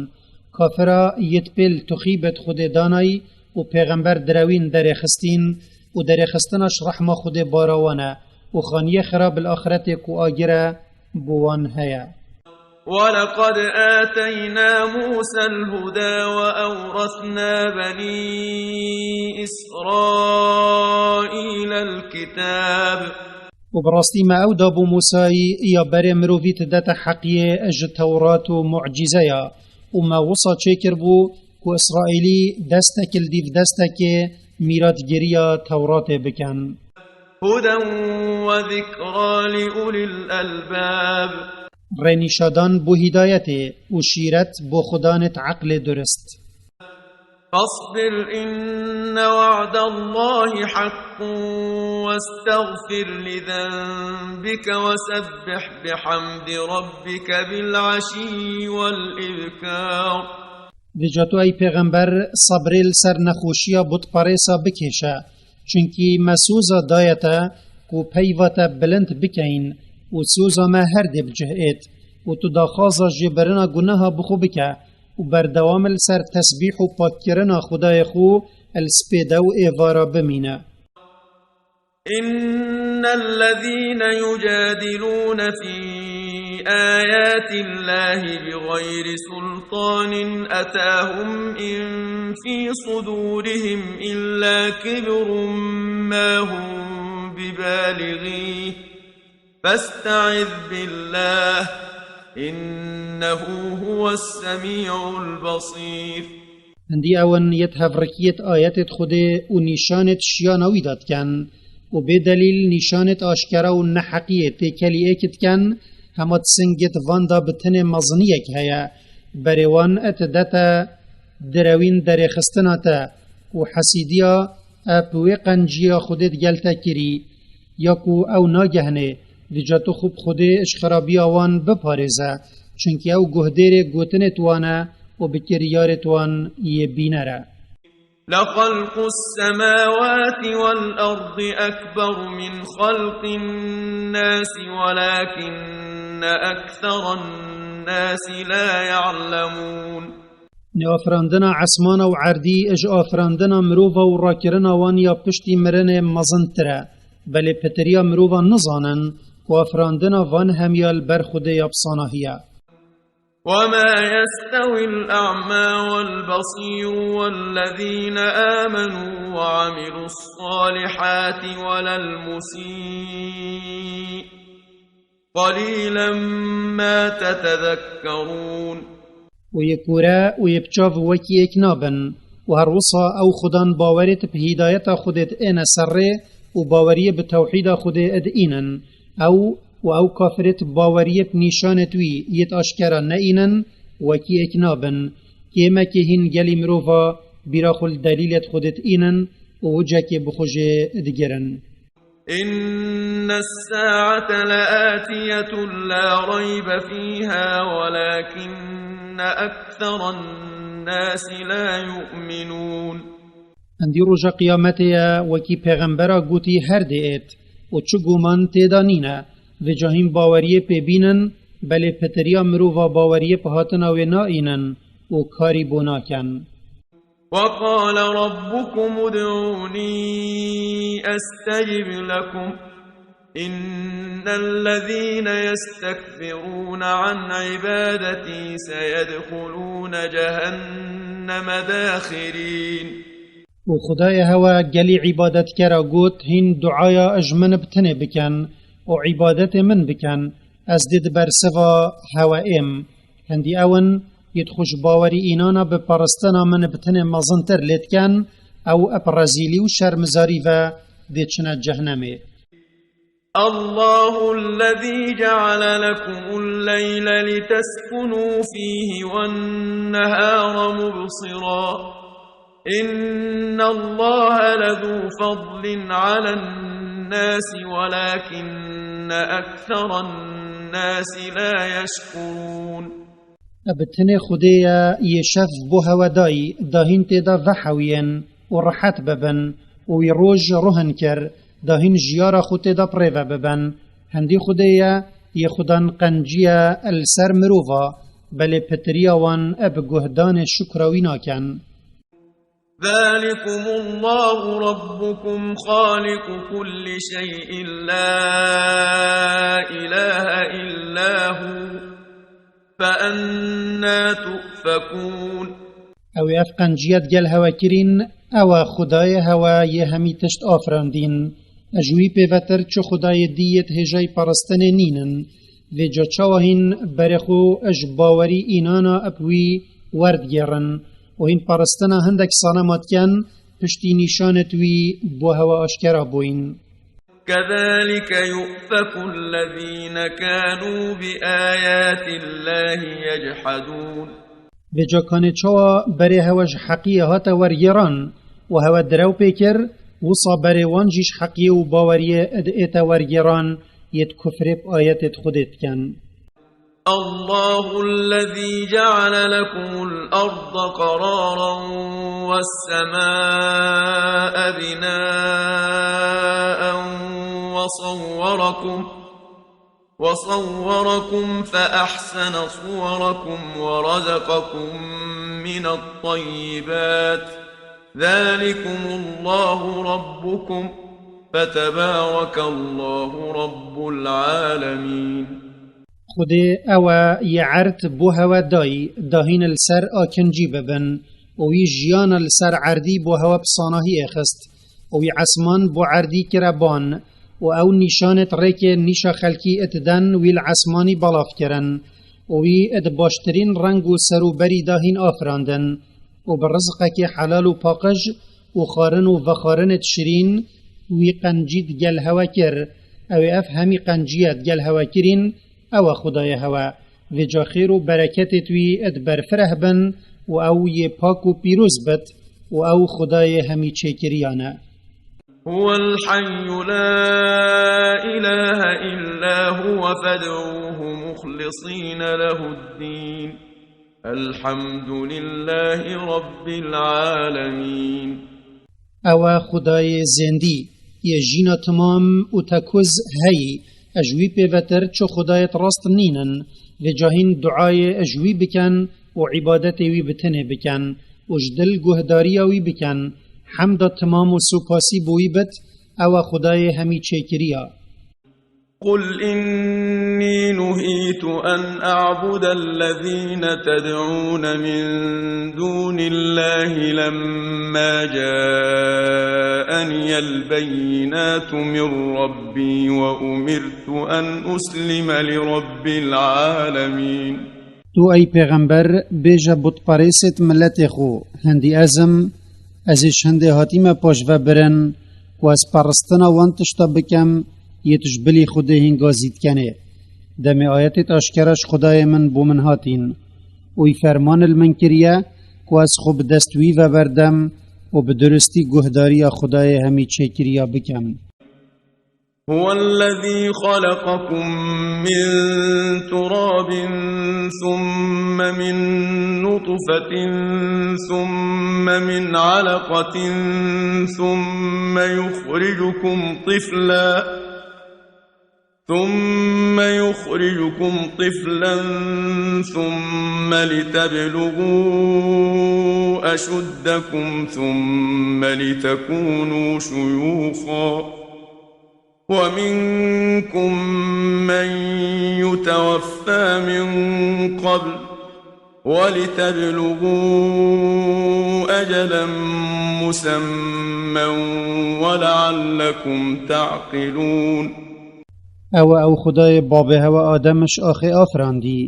Kafira yêt pêl tuxîbet Xwedê danayî û pêxember direwîn derêxistîn û derêxistina ji rehma Xwedê bara wan e û xaniyê xirab li axretê ku agir e bo wan heye. ولقد آتينا موسى الهدى وأورثنا بني إسرائيل الكتاب. Û bi rastî me ew dabû Mûsayî ya berê mirovî didete heqiyê ji Tewrat û mucîzeya, û me wisa çêkiribû ku Îsraîlî destek li dîv destekê mîratgiriya Tewratê bikin. هدى وذكرى لأولي الألباب. Rênîşadan bo hîdayetê û şîret bo xudanêt eqlê durist. فاصبر إن وعد الله حق واستغفر لذنبك وسبح بحمد ربك بالعشي والإبكار. Vêca tu ey pêxember sebrê li ser nexweşiya butperêsa bikêşe, çunkî me soza daye te ku peyva te bilind bikeyin û soza me her dê bi cih êt û tu daxwaza jêbirina gunaha bi xwe bike û berdewam li ser tesbîh û pakkirina Xwedayê xwe li spêde û êvara bimîne. إن الذين يجادلون في آيات الله بغير سلطان أتاهم إن في صدورهم إلا كبر ما هم ببالغيه فاستعذ بالله إنه هو السميع البصير. Hindî ew in yêt hevrikiyêt ayetêt Xwedê û nîşanêt şiyana wî de dikin û bê delîl nîşanêt aşkera û neheqiyê têkelî êk dikin, hema di singêt van de bi tenê meziniyek heye, berê wan et dete direwîn derêxistina te û hesîdiya e bi wê qenciya Xwedê digel te kirî, ya ku ew nagehnê, vêca tu xwe bi Xwedê ji xirabiya wan biparêze, çunkî ew guhdêrê gotinêt wan e û bi kiryarêt wan yê bîner e. لخلق السماوات والأرض أكبر من خلق الناس ولكن أكثر الناس لا يعلمون. Nêafirandina esmana û erdî ji afirandina mirova û rakirina wan ya piştî mirinê mezintir e, belê pitiriya mirova nizanin ku afirandina van hemiya li ber Xwedê ya bi sanahiye. وما يستوي الأعمى والبصير والذين آمنوا وعملوا الصالحات ولا المسيء قليلا ما تتذكرون. û yê kûre û yê bi çav wekî yek nabin, û her wisa ew xudan bawerêt bi hîdayeta Xwedêt êne ser rê û baweriyê bi tewhîda Xwedê id înin, ew û ew kafirêt baweriyê bi nîşanêt wî yêt aşkera neînin, wekî yek nabin. Kêmekê hîn gelî mirova bîra xwe li delîlêt Xwedêt înin û wicekê bi xwe jê digirin. إن الساعة لآتية لا ريب فيها ولكن أكثر الناس لا يؤمنون. Hindî roja qiyametê ye, wekî pêxembera gotî her dê êt û çi guman tê de nîne. Vêca hîn baweriyê pê bînin, belê pitiriya mirova baweriyê bi hatina wê naînin û karî bo nakin. وقال ربكم ادعوني أستجب لكم إن الذين يستكبرون عن عبادتي سيدخلون جهنم داخرين. û Xwedayê hewe gelî îbadetkera got, hîn duaya ji min bi tenê bikin û îbadetê min bikin, ez dê di bersiva hewe êm. Hindî ew in, yêt xwe ji bawerî înana bi paristina min bi tenê mezintir lê dikin, ew eb rezîlî û şermizarî ve dê çine cehnemê. الله الذي جعل لكم الليل لتسكنوا فيه والنهار مبصرا إن الله لذو فضل على الناس ولكن أكثر الناس لا يشكرون. Bi tenê Xwedê ye yê şev bo hewe dayî, da hîn tê de vehewiyên û rehet bibin, û wî roj ruhin kir, da hîn jiyara xwe tê de bi rê ve bibin. Hindî Xwedê ye yê xudan qenciye li ser mirova, belê pitiriya wan bi guhdanê şukra wî nakin. ذلكم الله ربكم خالق كل شيء لا إله إلا هو فأنى تؤفكون. Ew ê ev qenciya digel hewe kirîn, ew e Xwedayê hewe yê hemî tişt afirandîn. Ji wî pêvetir çi xwedayê dî yêt hêjayî peristinê nînin. Vêca çawa hîn berê xwe ji bawerî înana bi wî werdigêrin û hîn peristina hindek sanema dikin, piştî nîşanêt wî bo hewe aşkera bûyîn. كذلك يؤفك الذين كانوا بآيات الله يجحدون. Vêca kanê çawa berê hewe ji heqiyê hate wergêran û hewe direw pê kir, wisa berê wan jî ji heqiyê û baweriyê id ête wergêran, yêt kufrê bi ayetêt Xwedê dikin. الله الذي جعل لكم الأرض قرارا والسماء بناء وصوركم، وصوركم فأحسن صوركم ورزقكم من الطيبات، ذلكم الله ربكم، فتبارك الله رب العالمين. Xwedê ew e yê erd bo hewe dayî, da hîn li ser akincî bibin, û wî jiyana li ser erdî bo hewe bi sanahiyê xist, û wî esman bo erdî kire ban, û ew nîşanêt rêkê nîşa xelkî id den wî li esmanî belav kirin, û wî id baştirîn reng û serûberî da hîn afirandin, û bi rizqekê helal û paqij û xwarin û vexwarinêt şirîn, wî qencî digel hewe kir, ew ê ev hemî qenciya digel hewe kirîn, ew e Xwedayê hewe. Vêca xêr û bereketêt wî id berfireh bin û ew yê pak û pîroz bit û ew Xwedayê hemî çêkiriyan e. هو الحي لا إله إلا هو فادعوه مخلصين له الدين. الحمد لله رب العالمين. Ew e Xwedayê zêndî, yê jîna timam û tekuz heyî, ji wî pêvetir çi Xwedayêt rast nînin, vêca hîn duayê ji wî bikin û îbadetê wî bi tenê bikin û ji dil guhdariya wî bikin, hemda timam û supasî bo wî bit, ew e Xwedayê hemî çêkiriya. قل إني نهيت أن أعبد الذين تدعون من دون الله لما جاءني البينات من ربي وأمرت أن أسلم لرب العالمين. Tu ey pêxember bêje butperêsêt miletê xwe, hindî ez im, ez ê ji hindê hatîme paş ve birin, ku ez peristina wan tişta bikem, yêt ji bilî Xwedê hîn gazî dikenê. Demê ayetêt aşkera ji Xwedayê min bo min hatîn. Û wî ferman li min kiriye, ku ez xwe bi dest wî ve berdem û bi durustî guhdariya Xwedayê hemî çêkiriya bikem. هو الذي خلقكم من تراب ثم من نطفة ثم من علقة ثم يخرجكم طفلا، ثم يخرجكم طفلا ثم لتبلغوا أشدكم ثم لتكونوا شيوخا، ومنكم من يتوفى من قبل، ولتبلغوا أجلا مسمى ولعلكم تعقلون. Ew e ew Xwedayê babê hewe Adem ji axê afirandî,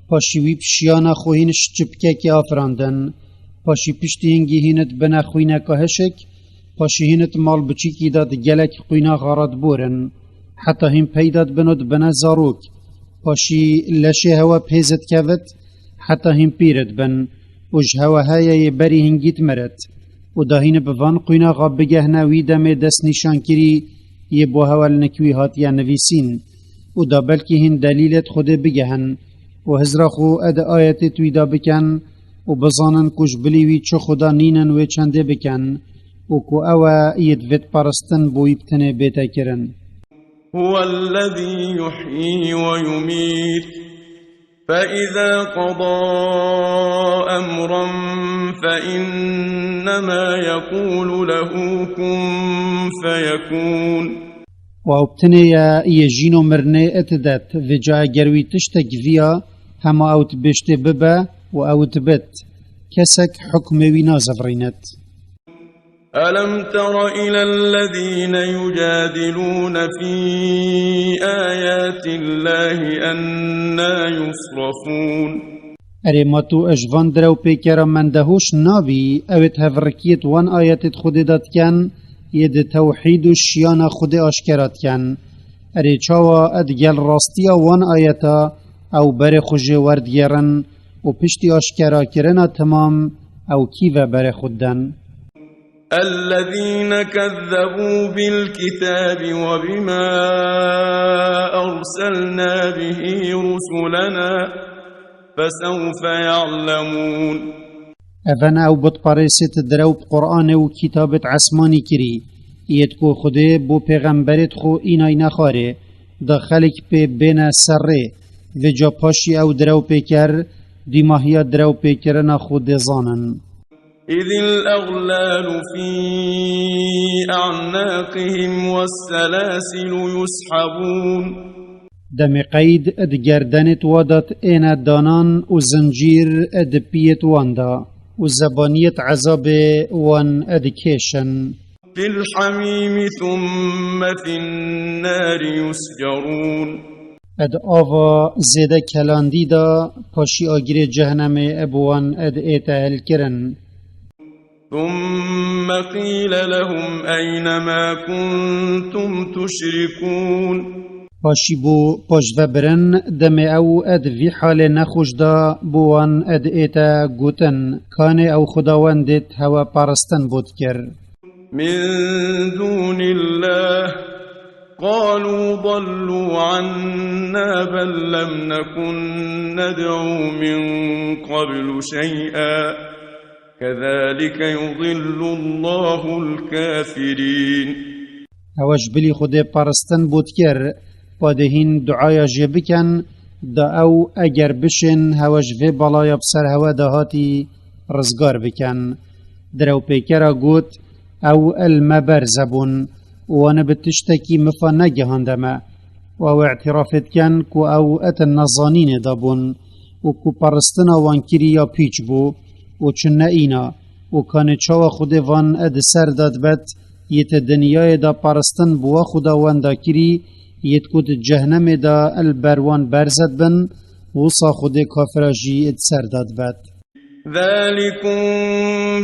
paşî wî bi şiyana xwe hîn ji çipkekê afirandin, paşî piştî hingî hîn dibine xwîneka hişik, paşî hîn di mal biçîkî de di gelek xwînaxa re diborin, heta hîn peyda dibin û dibine zarok. Paşî leşê hewe pêz dikevit, heta hîn pîr dibin û ji hewe heye yê berî hingî dimirit. Û da hîn bi van xwînaxa bigehne wî demê destnîşankirî yê bo hewe li nik wî hatiye nivîsîn. Û da belkî hîn delîlêt Xwedê bigehin û hizra xwe ed ayetêt wî de bikin û bizanin ku ji bilî wî çi Xweda nînin wê çendê bikin û ku ew e yê divêt peristin bo wî bi tenê bête kirin. هو الذي يحيي ويميت، فإذا قضى أمرا فإنما يقول له كن فيكون. Û ew bi tenê ye yê jîn û mirinê itidet, vêca eger wî tiştek viya, hema ew dibêjtê bibe û ew dibit. Kesek hukmê wî nazivirînit. ألم تر إلى الذين يجادلون في آيات الله أنى يصرفون. Erê, ma tu ji van direwpêkera mendehoş nabî, ew ê di hevrikiyê di wan ayetê di Xwedê de diken, yê di tewhîd û şiyana Xwedê aşkera diken. Erê, çawa ed gel rastiya wan ayeta ew berê xwe jê werdigêrin û piştî aşkerakirina temam ew kî ve berê xwe diden? الذين كذبوا بالكتاب وبما أرسلنا به رسلنا فسوف يعلمون. Ev ne ew butperêsê di derew bi Qur'anê û kitabê di esmanî kirî, yê di ku Xwedê bo pêxemberê di xwe înay nexwarê, da xelk pê bêne ser rê, vêca paşî ew direwpêker, dîmahiya direwpêkirina xwe dê zanin. إذ الأغلال في أعناقهم والسلاسل يسحبون. Demê qeyd di gerdenê di wa de êne danan û zincîr di piyê wan de û zebaniyê di ezabê wan dikêşin. في الحميم ثم في النار يسجرون. Ed ava zêde kelandî de paşî agirê cehenemê bi wan ed ête hilkirin. ثم قيل لهم أين ما كنتم تشركون. Paşî bû paşvebirin, demê ew ed vî halê nexweş de bo wan ed ête gotin, kanê ew xwedawendêt hewe paristin bo dikir. من دون الله قالوا ضلوا عنا بل لم نكن ندعو من قبل شيئا كذلك يضل الله الكافرين. Hewe ji bilî Xwedê paristin bo dikir, padê hîn duaya jê bikin, da ew eger bişên hewe ji vê balaya bi ser hewe de hatî rizgar bikin. Direwpêkera got, ew li me berze bûn û wan bi tiştekî mifa negihande me. Û ew îtirafê dikin ku ew di nezanînê de bûn û ku paristina wan kirî ya pîç bû û çi ne îna û kanê çawa Xwedê van di ser de dibet, yê di dinyayê de paristin bi wa xwedawenda kirî, yê ku di cehenemê de li ber wan berze dibin, wisa Xwedê kafira jî di ser de dibet. ذلكم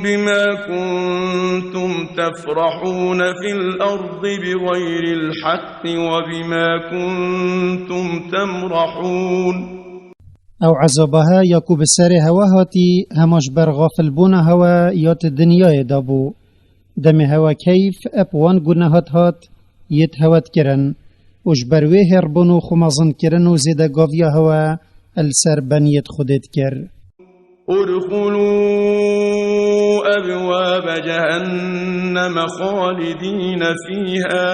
بما كنتم تفرحون في الأرض بغير الحق وبما كنتم تمرحون. Ew ezaba he ya ku bi serê hewe hatî, hema ji ber xafilbûna hewe ya di dinyayê de bû. Demê hewe keyf eb wan gunehat hat, yê di hewe dikirin û ji ber wê hêrbûn û xwemezinkirin û zêdegaviya hewe li ser beniyê di Xwedê dikir. ادخلوا أبواب جهنم خالدين فيها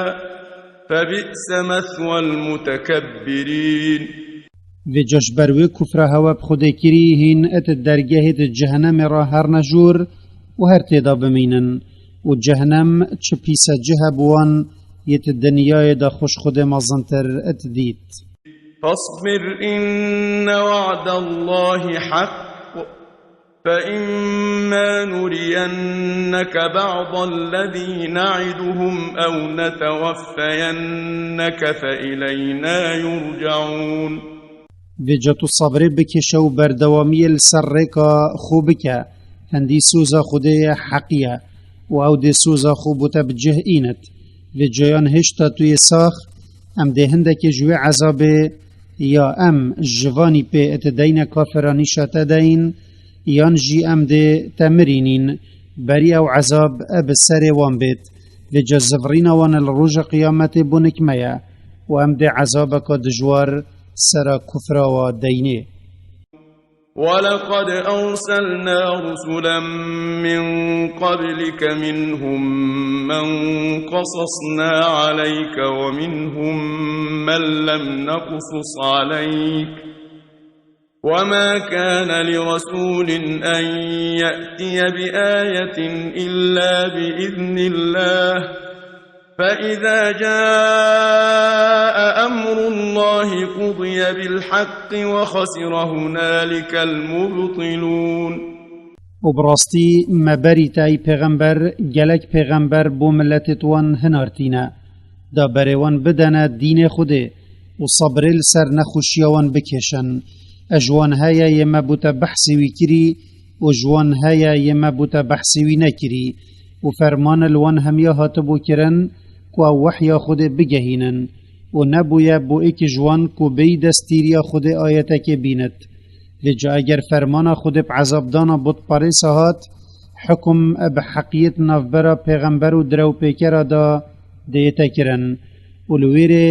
فبئس مثوى المتكبرين. Vêca ji ber wê kufra hewe bi Xwedê kirî hîn di dergehê di cehenemê re herne jûr û her tê de bimînin û cehenem çi pîse cih e bi wan yê di dinyayê de xwe ji Xwedê mezintir didît. فاصبر إن وعد الله حق فإما نرينك بعض الذي نعدهم أو نتوفينك فإلينا يرجعون. Vêca tu sebrê bikêşe û berdewamiyê li ser rêka xwe bike. Hindî soza Xwedê ye heqî ye û ew dê soza xwe bo te bi cih înit. Vêca yan hêşta tu yê sax, em dê hindekê ji wê ezabê ya em ji vanî pê di deyne kafiranî şate deyin, yan jî em dê te mirînîn, berî ew ezab e bi serê wan bêt. Vêca zivirîna wan li roja qiyametê bo nikme ye û em dê ezabeka dijwar sera kufra wa deynê. ولقد أرسلنا رسلا من قبلك منهم من قصصنا عليك ومنهم من لم نقصص عليك وما كان لرسول أن يأتي بآية إلا بإذن الله فإذا جاء أمر الله قضي بالحق وخسر هنالك المبطلون. Û bi rastî me berî te ey pêxember gelek pêxember bo miletêt wan hinartîne, da berê wan bidene dînê Xwedê û sebrê li ser nexweşiya wan bikêşin. E ji wan heye yê me bo te behsê wî kirî û ji wan heye yê me bo te behsê wî nekirî û ferman li wan hemiya hatibû kirin ku ew wehya Xwedê bigehînin û nebûye bo êkî ji wan ku bêyî destgîriya Xwedê ayetekê bînit. Vêca eger fermana Xwedê bi ezabdana butperêsa hat, hukum bi heqiyêt navbera pêxember û direwpêkera da dêyete kirin û li wêrê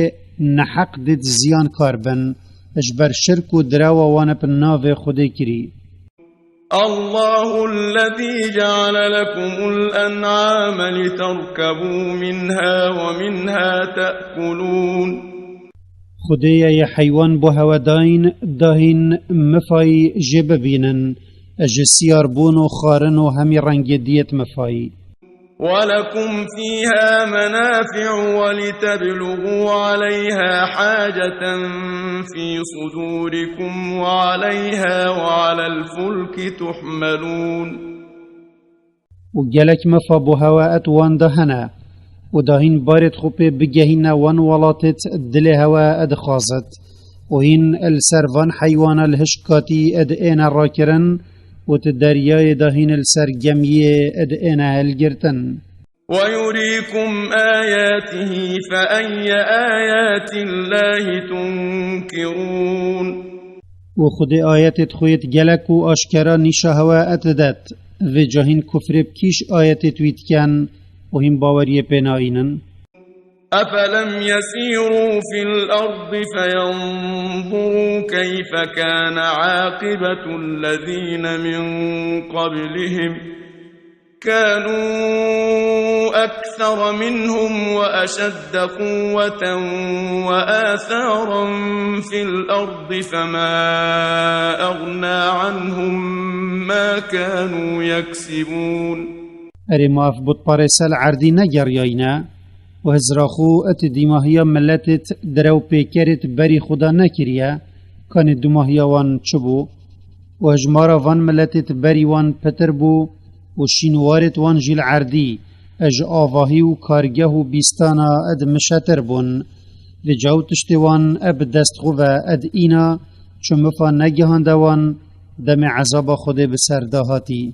neheq dêt ziyankar bin, ji ber şirk û direwa wan bi navê Xwedê kirî. الله الذي جعل لكم الأنعام لتركبوا منها ومنها تأكلون. Xwedê ye yê heywan bo hewe dayîn, dahîn mifayî jê bibînin, ji siyarbûn û xarin û hemî rengê diyêt mifayî. ولكم فيها منافع ولتبلغوا عليها حاجة في صدوركم وعليها وعلى الفلك تحملون. û gelek mifa bo hewe et wan de hene, û da hîn barêt xwe pê bigehîne wan welatêt dilê hewe et dixwazit, û hîn li ser van heywana li hişk katî et êne rakirin, û ti deryayê da hîn li ser gemiyê et êne hilgirtin. ويريكم آياته فأي آيات الله تنكرون. û Xwedê ayetêt xwe yêt gelek û aşkera nîşa hewe et didet. Vêca hîn kufrê bi kîş ayetêt wî diken û hîn baweriyê pê naînin. أفلم يسيروا في الأرض فينظروا كيف كان عاقبة الذين من قبلهم كانوا أكثر منهم وأشد قوة وآثارا في الأرض فما أغنى عنهم ما كانوا يكسبون. Erê ma ev butparêse li erdî negeriyayîne? Û hizra xwe et dîmahiya miletêt direwpêkerêt berî xwe de nekiriye, kanê dûmahiya wan çi bû? Û hijmara van miletêt berî wan pitir bû û şînwarêt wan jî li erdî, e ji avahî û kargeh û bîstana ed mişetir bûn. Vêca ew tiştê wan e bi dest xwe ve ed îna, çi mifa negihande wan, demê ezaba Xwedê bi ser de hatî.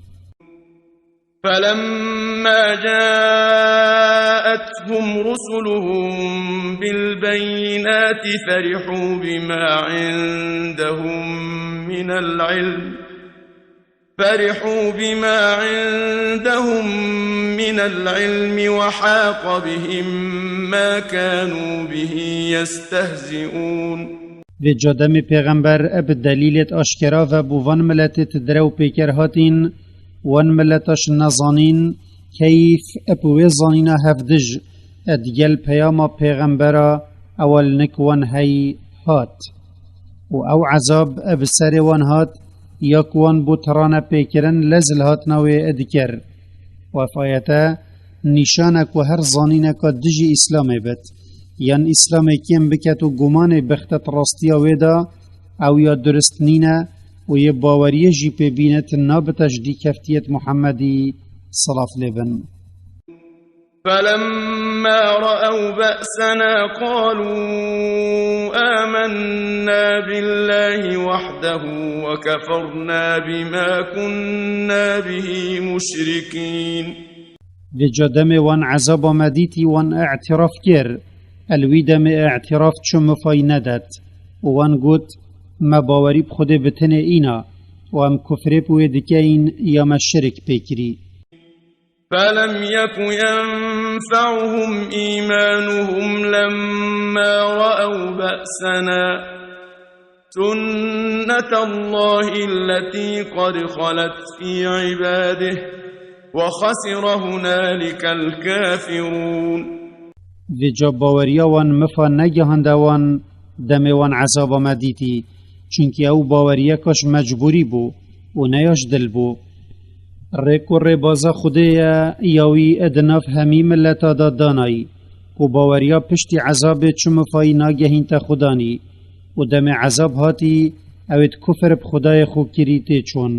فلما جاءتهم رسلهم بالبينات فرحوا بما عندهم من العلم، فرحوا بما عندهم من العلم وحاق بهم ما كانوا به يستهزئون. Vêca demê pêxember e bi delîlêt aşkera ve bo van miletêt direwpêker hatîn, wan mileta ji nezanîn, keyf e bi wê zanîna hevdij, e digel peyama pêxembera ewe li nik wan hey hat. Û ew ezab e bi serê wan hat, ya ku wan bo tirane pêkirin lez li hatina wê dikir. Û ev ayete nîşan e ku her zanîneka dijî Îslamê bit, yan Îslamê kêm biket û gumanê bixtet rastiya wê de, ew ya durist nîne û yê baweriyê jî pê bînit nabite ji dîkeftiyêt Muhemmedî, silav lê bin. فلما رأوا بأسنا قالوا آمنا بالله وحده وكفرنا بما كنا به مشركين. Vêca demê wan ezaba me dîtî, wan îtiraf kir. El wî demê îtiraf çi mifayî nedet. Û wan got, me bawerî bi Xwedê bi tinê îna û em kufrê bi wê dikeyin ya me şirik pê kirî. فلم يك ينفعهم إيمانهم لما رأوا بأسنا سنة الله التي قد خلت في عباده وخسر هنالك الكافرون. Vêca baweriya wan mifa negihande wan demê wan ezaba me dîtî, çunkî ew baweriyeka ji mecbûrî bû û ne ya ji dil bû. Rêk û rêbaza Xwedê ye, ya wî di nav hemî mileta de danayî, ku baweriya piştî ezabê çi mifayî nagehînte Xudanî û demê ezab hatî, ew ê di kufir bi Xwedayê xwe kirî tê çûn.